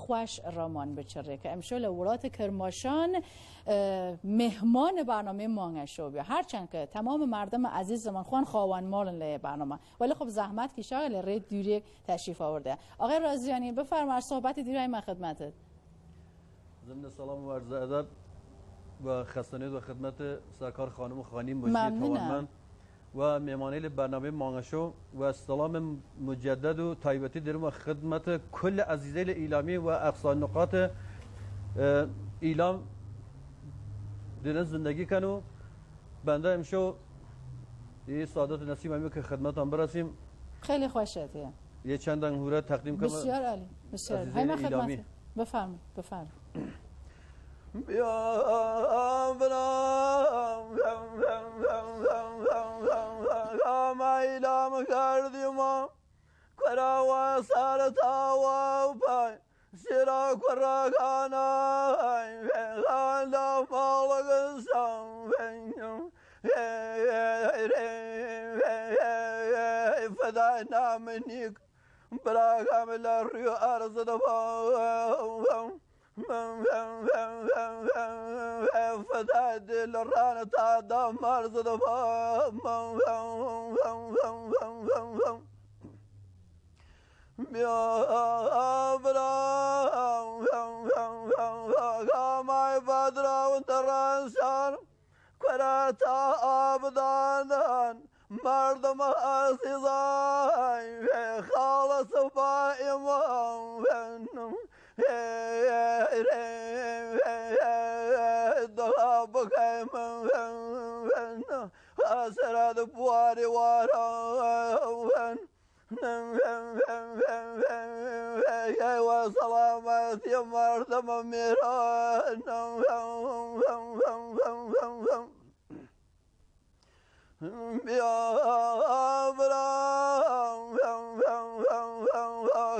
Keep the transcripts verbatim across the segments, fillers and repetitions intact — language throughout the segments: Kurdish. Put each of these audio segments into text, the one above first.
Xweş raman biçirê ke emşew li welatê Kirmaşan, e, mêhmanê bernameyê Mange Şo bûye. Her çend ke temamê merdimê ezîz ziman xwan xawen mal in lê bername. Welê xwe bi zehmet kişaye lê rê dûrê teşrîf awirde. Axê Raziyanî, biferme, ez sohbetê dîrayê me xidmet it. Zimne selam û erz edeb ve xestaniyet ve xidmete Serkar Xanim û Xanîm Mecîdê Memnun e. Tawanmen. Ve mêmanê li bernameyê Mange Şo ve selamê mucedded û taybetî dirim ve xidmete kul ezîzê li îlamî ve eqsa nuqatê, e, îlam dine zindegî ken û bende emşo î saadet û nesîb em ke xidmetan birasîm. Xeylê xweş e diye. Yê çend deng hûre teqdîm keme. Bisyar alî, bisyar. Ezîzê Hema li îlamî. Xidmetê. Biferme, biferme. Ya bira, Hama îlam kerdî ma, kura we ser tawa pay, şira kura kana, handa malgisa, fedayna minik, bira Hama la rû erz de ba. Fedayê dil rane ta damar zidaba. Bira Gamay badra û teranşan, kurata abdanan, merdim ezîzay, xalis ba îman. Hey, hey, hey, hey, hey, daha bakayım ben, ben, ben. Hasret buhari var, ben. Hey, hey, ve selamet ya merdim miran. Biya bira,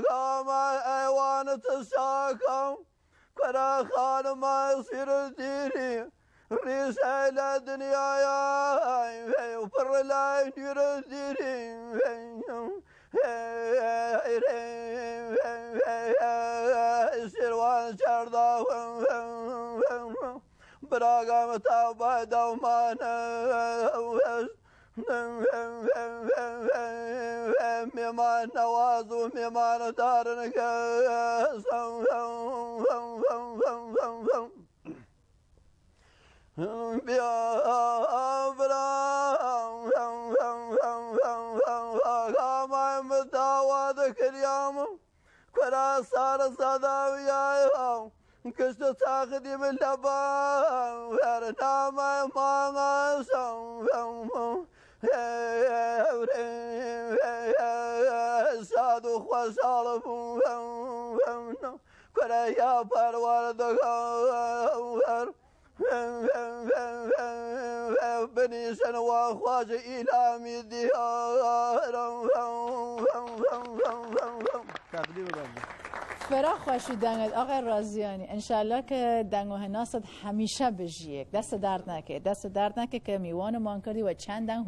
hama eywanê tu şakam, kura xanima sîr dîrî, rîşeyle dinyaya, hey, pir lay nûr dîrî, hey, hey, şêrwan çarda, bira gamê ta bay dawmane, Mêman newaz û mêman darin kes. Biya bira, gamay min dawa dikiriyam. Kura sar zada wiyay haw, kişt teqdîm leba, her namay manga şam. Şad û xweşal bû, kura ya perwerdigar. Binîşin wa xwacî îlamî diyar. Teqdîm ben. Fera xweş û denget, axê Raziyanî. Înşallah ke deng û hinasat hemîşe bijiyek. Dest derd neke. Dest derd neke ke mîwanê man kirdî we çend deng